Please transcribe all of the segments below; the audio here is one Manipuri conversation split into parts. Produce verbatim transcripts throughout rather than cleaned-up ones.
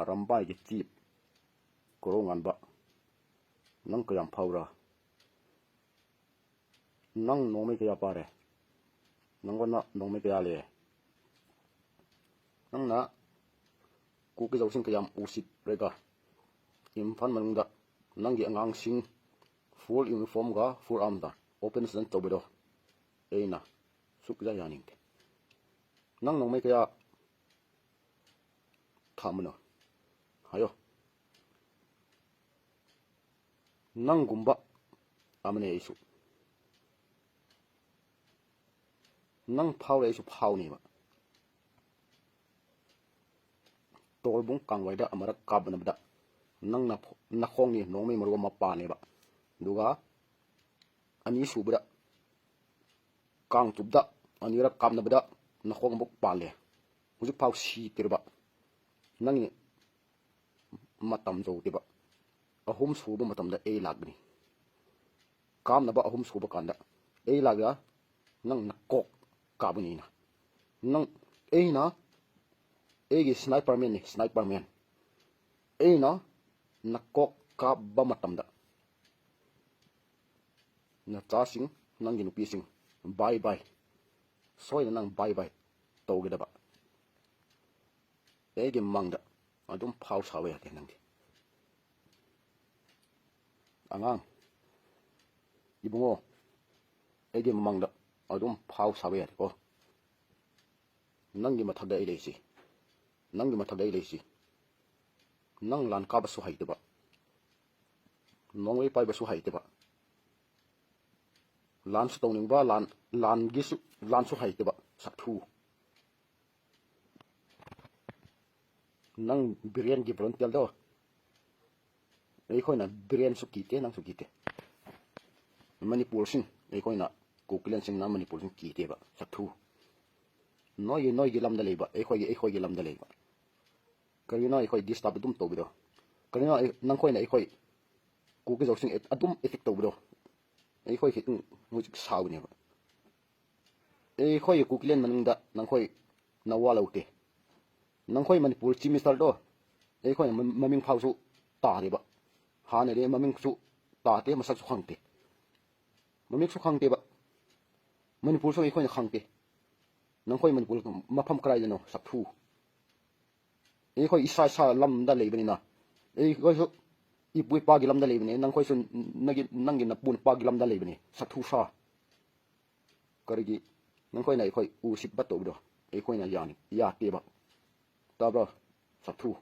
ꯑꯔꯥꯝꯕꯥꯏꯒꯤ ꯆꯤꯞ ꯀꯣꯔꯧꯉꯥꯟꯕ, ꯅꯪ ꯀꯌꯥꯝ ꯐꯥꯎꯔ? ꯅꯪ ꯅꯣꯡꯃꯩ ꯀꯌꯥ ꯄꯥꯔꯦ? ꯅꯪꯉꯣꯟꯗ ꯅꯣꯡꯃꯩ ꯀꯌꯥ ꯂꯩꯌꯦ? ꯅꯪꯅ ꯀꯨꯀꯤꯖꯧꯁꯤꯡ ꯀꯌꯥꯝ ꯎꯁꯤꯠꯔꯒ ꯏꯝꯐꯥꯜ ꯃꯅꯨꯡꯗ ꯅꯪꯒꯤ ꯑꯉꯥꯡꯁꯤꯡ full uniformꯒ full armꯗ open challenge ꯇꯧꯕꯗꯣ ꯑꯩꯅ ꯁꯨꯛꯌꯥ ꯌꯥꯅꯤꯡꯗꯦ꯫ ꯅꯪ ꯅꯣꯡꯃꯩ ꯀꯌꯥ ꯊꯝꯕꯅꯣ? ꯍꯥꯏꯌꯣ꯫ ꯅꯪꯒꯨꯝꯕ ꯑꯃꯅꯦ ꯑꯩꯁꯨ꯫ ꯅꯪ ꯐꯥꯎꯔꯦ, ꯑꯩꯁꯨ ꯐꯥꯎꯅꯦꯕ꯫ ꯇꯣꯜꯕꯨꯡ ꯀꯥꯡꯋꯥꯏꯗ ꯑꯃꯔꯛ ꯀꯥꯞꯅꯕꯗ ꯅꯪꯅ ꯅꯈꯣꯡꯅꯤ ꯅꯣꯡꯃꯩ ꯃꯔꯨ ꯑꯃ ꯄꯥꯜꯂꯦꯕ꯫ ꯑꯗꯨꯒ ꯑꯅꯤꯁꯨꯕꯗ ꯀꯥꯡꯇꯨꯞꯇ ꯑꯅꯤꯔꯛ ꯀꯥꯞꯅꯕꯗ ꯅꯈꯣꯡ ꯑꯃꯨꯛ ꯄꯥꯜꯂꯦ꯫ ꯍꯧꯖꯤꯛꯐꯥꯎ ꯁꯤꯗ꯭ꯔꯤꯕ꯫ ꯅꯪꯒꯤ ꯃꯇꯝ ꯌꯧꯗꯦꯕ꯫ ꯑꯍꯨꯝ ꯁꯨꯕ ꯃꯇꯝꯗ ꯑꯩ ꯂꯥꯛꯀꯅꯤ꯫ ꯀꯥꯞꯅꯕ ꯑꯍꯨꯝ ꯁꯨꯕ ꯀꯥꯟꯗ ꯑꯩ ꯂꯥꯛꯑꯒ ꯅꯪ ꯅꯀꯣꯛ ꯀꯥꯞꯀꯅꯤ ꯑꯩꯅ꯫ ꯅꯪ, ꯑꯩꯅ, ꯑꯩꯒꯤ sniper manꯅꯤ, sniper man꯫ ꯑꯩꯅ ꯅꯀꯣꯛ ꯀꯥꯞꯄ ꯃꯇꯝꯗ ꯅꯆꯥꯁꯤꯡ, ꯅꯪꯒꯤ ꯅꯨꯄꯤꯁꯤꯡ, bye bye꯫ ꯁꯣꯏꯗꯅ ꯅꯪ bye bye ꯇꯧꯒꯗꯕ꯫ ꯑꯩꯒꯤ ꯃꯪꯗ ꯑꯗꯨꯝ ꯐꯥꯎ ꯁꯥꯕ ꯌꯥꯗꯦ ꯅꯪꯗꯤ꯫ ꯑꯉꯥꯡ, ꯏꯕꯨꯡꯉꯣ, ꯑꯩꯒꯤ ꯃꯃꯥꯡꯗ ꯑꯗꯨꯝ ꯐꯥꯎ ꯁꯥꯕ ꯌꯥꯗꯦꯀꯣ꯫ ꯅꯪꯒꯤ ꯃꯊꯛꯇ ꯑꯩ ꯂꯩꯁꯤ꯫ ꯅꯪꯒꯤ ꯃꯊꯛꯇ ꯑꯩ ꯂꯩꯁꯤ꯫ ꯅꯪ ꯂꯥꯟ ꯀꯥꯕꯁꯨ ꯍꯩꯇꯕ, ꯅꯣꯡꯃꯩ ꯄꯥꯏꯕꯁꯨ ꯍꯩꯇꯕ, ꯂꯥꯟꯁꯨ ꯇꯧꯅꯤꯡꯕ, ꯂꯥꯟ, ꯂꯥꯟꯒꯤꯁꯨ, ꯂꯥꯟꯁꯨ ꯍꯩꯇꯕ ꯁꯛꯊꯨ꯫ ꯅꯪ ꯕꯤꯔꯦꯟꯒꯤ ꯕ꯭ꯔꯣꯟꯇꯦꯜꯗꯣ, ꯑꯩꯈꯣꯏꯅ ꯕꯤꯔꯦꯟꯁꯨ ꯀꯤꯗꯦ, ꯅꯪꯁꯨ ꯀꯤꯗꯦ꯫ ꯃꯅꯤꯄꯨꯔꯁꯤꯡ, ꯑꯩꯈꯣꯏꯅ ꯀꯨꯀꯤꯂꯦꯟꯁꯤꯡꯅ ꯃꯅꯤꯄꯨꯔꯁꯤꯡ ꯀꯤꯗꯦꯕ, ꯁꯛꯊꯨ꯫ ꯅꯣꯏꯒꯤ, ꯅꯣꯏꯒꯤ ꯂꯝꯗ ꯂꯩꯕ, ꯑꯩꯈꯣꯏꯒꯤ, ꯑꯩꯈꯣꯏꯒꯤ ꯂꯝꯗ ꯂꯩꯕ꯫ ꯀꯔꯤꯅꯣ ꯑꯩꯈꯣꯏ disturb ꯑꯗꯨꯝ ꯇꯧꯕꯗꯣ? ꯀꯔꯤꯅꯣ ꯑꯩ, ꯅꯈꯣꯏꯅ ꯑꯩꯈꯣꯏ ꯀꯨꯀꯤꯖꯧꯁꯤꯡ ꯑꯗꯨꯝ attack ꯇꯧꯕꯗꯣ? ꯑꯩꯈꯣꯏ ꯈꯤꯇꯪ ꯍꯧꯖꯤꯛ ꯁꯥꯎꯕꯅꯦꯕ꯫ ꯑꯩꯈꯣꯏꯒꯤ ꯀꯨꯀꯤꯂꯦꯟ ꯃꯅꯨꯡꯗ ꯅꯈꯣꯏ ꯅꯋꯥ ꯂꯧꯗꯦ꯫ ꯅꯈꯣꯏ ꯃꯅꯤꯄꯨꯔ chief ministerꯗꯣ, ꯑꯩꯈꯣꯏꯅ ꯃ-, ꯃꯃꯤꯡ ꯐꯥꯎꯁꯨ ꯇꯥꯗꯦꯕ꯫ ꯍꯥꯟꯅꯗꯤ ꯃꯃꯤꯡꯁꯨ ꯇꯥꯗꯦ, ꯃꯁꯛꯁꯨ ꯈꯪꯗꯦ꯫ ꯃꯃꯤꯡꯁꯨ ꯈꯪꯗꯦꯕ꯫ ꯃꯅꯤꯄꯨꯔꯁꯨ ꯑꯩꯈꯣꯏꯅ ꯈꯪꯗꯦ꯫ ꯅꯈꯣꯏ ꯃꯅꯤꯄꯨꯔ ꯃꯐꯝ ꯀꯗꯥꯏꯗꯅꯣ, ꯁꯛꯊꯨ? ꯑꯩꯈꯣꯏ ꯏꯁꯥ ꯏꯁꯥ ꯂꯝꯗ ꯂꯩꯕꯅꯤꯅ, ꯑꯩꯈꯣꯏꯁꯨ ꯏꯄꯨ ꯏꯄꯥꯒꯤ ꯂꯝꯗ ꯂꯩꯕꯅꯤ, ꯅꯈꯣꯏꯁꯨ ꯅꯪꯒꯤ, ꯅꯪꯒꯤ ꯅꯄꯨ ꯅꯄꯥꯒꯤ ꯂꯝꯗ ꯂꯩꯕꯅꯤ, ꯁꯛꯊꯨ ꯁꯥ꯫ ꯀꯔꯤꯒꯤ ꯅꯈꯣꯏꯅ ꯑꯩꯈꯣꯏ ꯎꯁꯤꯠꯄ ꯇꯧꯕꯗꯣ ꯑꯩꯈꯣꯏꯅ ꯌꯥꯅꯤ-, ꯌꯥꯗꯦꯕ꯫ ꯇꯥꯕ꯭ꯔꯣ? ꯁꯛꯊꯨ꯫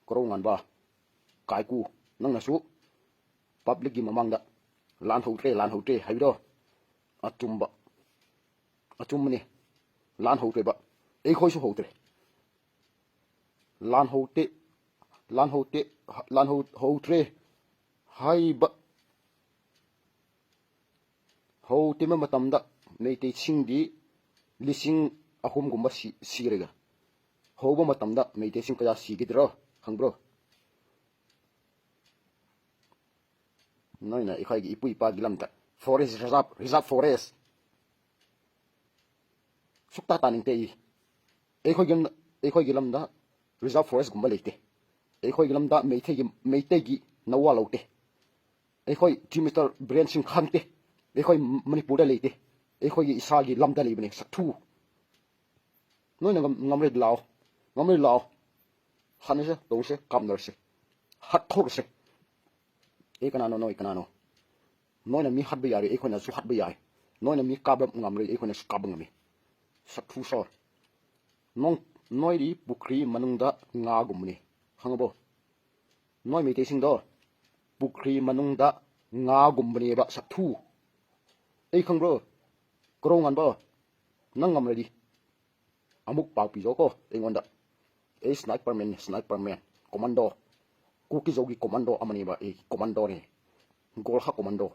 ꯀꯣꯔꯧ ꯉꯥꯟꯕ꯫ ꯀꯥꯏꯀꯨ꯫ ꯅꯪꯅꯁꯨ ꯄꯕ꯭ꯂꯤꯛꯀꯤ ꯃꯃꯥꯡꯗ ꯂꯥꯟ ꯍꯧꯗ꯭ꯔꯦ, ꯂꯥꯟ ꯍꯧꯗ꯭ꯔꯦ ꯍꯥꯏꯕꯗꯣ ꯑꯆꯨꯝꯕ, ꯑꯆꯨꯝꯕꯅꯤ꯫ ꯂꯥꯟ ꯍꯧꯗ꯭ꯔꯦꯕ꯫ ꯑꯩꯈꯣꯏꯁꯨ ꯍꯧꯗ꯭ꯔꯦ꯫ ꯂꯥꯟ ꯍꯧꯗꯦ, ꯂꯥꯟ ꯍꯧꯗꯦ, ꯂꯥꯟ ꯍꯧ-, ꯍꯧꯗ꯭ꯔꯦ ꯍꯥꯏꯕ꯫ ꯍꯧꯗ꯭ꯔꯤꯕ ꯃꯇꯝꯗ ꯃꯩꯇꯩꯁꯤꯡꯗꯤ ꯂꯤꯁꯤꯡ ꯑꯍꯨꯝꯒꯨꯝꯕ ꯁꯤ-, ꯁꯤꯔꯒ, ꯍꯧꯕ ꯃꯇꯝꯗ ꯃꯩꯇꯩꯁꯤꯡ ꯀꯌꯥ ꯁꯤꯒꯗ꯭ꯔꯣ ꯈꯪꯕ꯭ꯔꯣ? ꯅꯣꯏꯅ ꯑꯩꯈꯣꯏꯒꯤ ꯏꯄꯨ ꯏꯄꯥꯒꯤ ꯂꯝꯗ forest reserve, reserve forest ꯁꯨꯛꯇꯥ ꯇꯥꯅꯤꯡꯗꯦ ꯑꯩ꯫ ꯑꯩꯈꯣꯏꯒꯤ ꯂꯝꯗ, ꯑꯩꯈꯣꯏꯒꯤ ꯂꯝꯗ reserve forestꯀꯨꯝꯕ ꯂꯩꯇꯦ꯫ ꯑꯩꯈꯣꯏꯒꯤ ꯂꯝꯗ ꯃꯩꯇꯩꯒꯤ, ꯃꯩꯇꯩꯒꯤ ꯅꯋꯥ ꯂꯧꯗꯦ꯫ ꯑꯩꯈꯣꯏ Chief Minister ꯕꯤꯔꯦꯟ ꯁꯤꯡ ꯈꯪꯗꯦ꯫ ꯑꯩꯈꯣꯏ ꯃꯅꯤꯄꯨꯔꯗ ꯂꯩꯇꯦ꯫ ꯑꯩꯈꯣꯏꯒꯤ ꯏꯁꯥꯒꯤ ꯂꯝꯗ ꯂꯩꯕꯅꯦ, ꯁꯛꯊꯨ꯫ ꯅꯣꯏꯅ ꯉꯝ-, ꯉꯝꯔꯗꯤ ꯂꯥꯛꯑꯣ꯫ ꯉꯝꯔꯗꯤ ꯂꯥꯛꯑꯣ꯫ ꯍꯥꯠꯅꯁꯦ, ꯇꯧꯁꯦ, ꯀꯥꯞꯅꯔꯁꯦ꯫ ꯍꯥꯠꯊꯣꯛꯔꯁꯦ꯫ ꯑꯩ ꯀꯅꯥꯅꯣ, ꯅꯣꯏ ꯀꯅꯥꯅꯣ? ꯅꯣꯏꯅ ꯃꯤ ꯍꯥꯠꯄ ꯌꯥꯔꯦ, ꯑꯩꯈꯣꯏꯅꯁꯨ ꯍꯥꯠꯄ ꯌꯥꯏ꯫ ꯅꯣꯏꯅ ꯃꯤ ꯀꯥꯞꯄ ꯉꯝꯔꯦ, ꯑꯩꯈꯣꯏꯅꯁꯨ ꯀꯥꯞꯄ ꯉꯝꯃꯤ꯫ ꯁꯛꯊꯨ ꯁꯥ꯫ ꯅꯣꯡ-, ꯅꯣꯏꯗꯤ ꯄꯨꯈ꯭ꯔꯤ ꯃꯅꯨꯡꯗ ꯉꯥꯒꯨꯝꯕꯅꯤ꯫ ꯈꯪꯉꯕꯣ? ꯅꯣꯏ ꯃꯩꯇꯩꯁꯤꯡꯗꯣ ꯄꯨꯈ꯭ꯔꯤ ꯃꯅꯨꯡꯗ ꯉꯥꯒꯨꯝꯕꯅꯦꯕ, ꯁꯛꯊꯨ꯫ ꯑꯩ ꯈꯪꯕ꯭ꯔꯣ? ꯀꯣꯔꯧ ꯉꯥꯟꯕ, ꯅꯪ ꯉꯝꯔꯗꯤ ꯑꯃꯨꯛ ꯄꯥꯎ ꯄꯤꯖꯧꯀꯣ ꯑꯩꯉꯣꯟꯗ꯫ ꯑꯩ sniper manꯅꯦ, sniper man, commando꯫ ꯀꯨꯀꯤꯖꯧꯒꯤ commando ꯑꯃꯅꯦꯕ ꯑꯩ, commandoꯅꯦ꯫ ꯒꯣꯔꯈꯥ commando꯫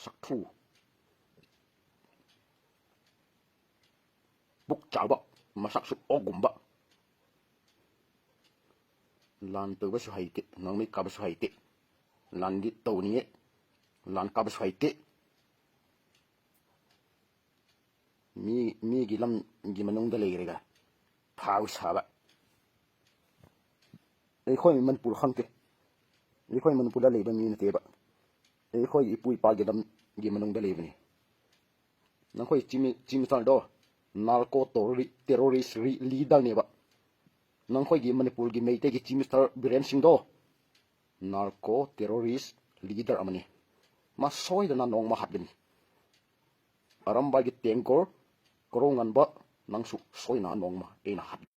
ꯁꯛꯊꯨ꯫ ꯄꯨꯛ ꯆꯥꯎꯕ, ꯃꯁꯛꯁꯨ ꯑꯣꯛꯒꯨꯝꯕ꯫ ꯂꯥꯟ ꯇꯧꯕꯁꯨ ꯍꯩꯇꯦ, ꯅꯣꯡꯃꯩ ꯀꯥꯞꯄꯁꯨ ꯍꯩꯇꯦ꯫ ꯂꯥꯟꯗꯤ ꯇꯧꯅꯤꯡꯉꯦ, ꯂꯥꯟ ꯀꯥꯞꯄꯁꯨ ꯍꯩꯇꯦ꯫ ꯃꯤ, ꯃꯤꯒꯤ ꯂꯝꯒꯤ ꯃꯅꯨꯡꯗ ꯂꯩꯔꯒ ꯐꯥꯎ ꯁꯥꯕ꯫ ꯑꯩꯈꯣꯏ ꯃꯅꯤꯄꯨꯔ ꯈꯪꯗꯦ꯫ ꯑꯩꯈꯣꯏ ꯃꯅꯤꯄꯨꯔꯗ ꯂꯩꯕ ꯃꯤ ꯅꯠꯇꯦꯕ꯫ ꯑꯩꯈꯣꯏ ꯏꯄꯨ ꯏꯄꯥꯒꯤ ꯂꯝꯒꯤ ꯃꯅꯨꯡꯗ ꯂꯩꯕꯅꯤ꯫ ꯅꯈꯣꯏ ꯆꯤꯃꯤ-, ꯆꯤꯃꯤꯁꯇꯔꯗꯣ ꯅꯥꯔꯀꯣ ꯇꯣꯔꯤ-, ꯇꯦꯔꯣꯔꯤꯁ ꯔꯤ-, ꯂꯤꯗꯔꯅꯦꯕ꯫ ꯅꯈꯣꯏꯒꯤ ꯃꯅꯤꯄꯨꯔꯒꯤ ꯃꯩꯇꯩꯒꯤ ꯆꯤꯃꯤꯁꯇꯔ ꯕꯤꯔꯦꯟ ꯁꯤꯡꯗꯣ ꯅꯥꯔꯀꯣ ꯇꯦꯔꯣꯔꯤꯁ ꯂꯤꯗꯔ ꯑꯃꯅꯤ꯫ ꯃꯥ ꯁꯣꯏꯗꯅ ꯅꯣꯡꯃ ꯍꯥꯠꯀꯅꯤ꯫ ꯑꯔꯝꯕꯥꯏꯒꯤ ꯇꯦꯡꯒꯣꯔ ꯀꯣꯔꯧꯉꯥꯟꯕ, ꯅꯪꯁꯨ ꯁꯣꯏꯅ ꯅꯣꯡꯃ ꯑꯩꯅ ꯍꯥꯠ-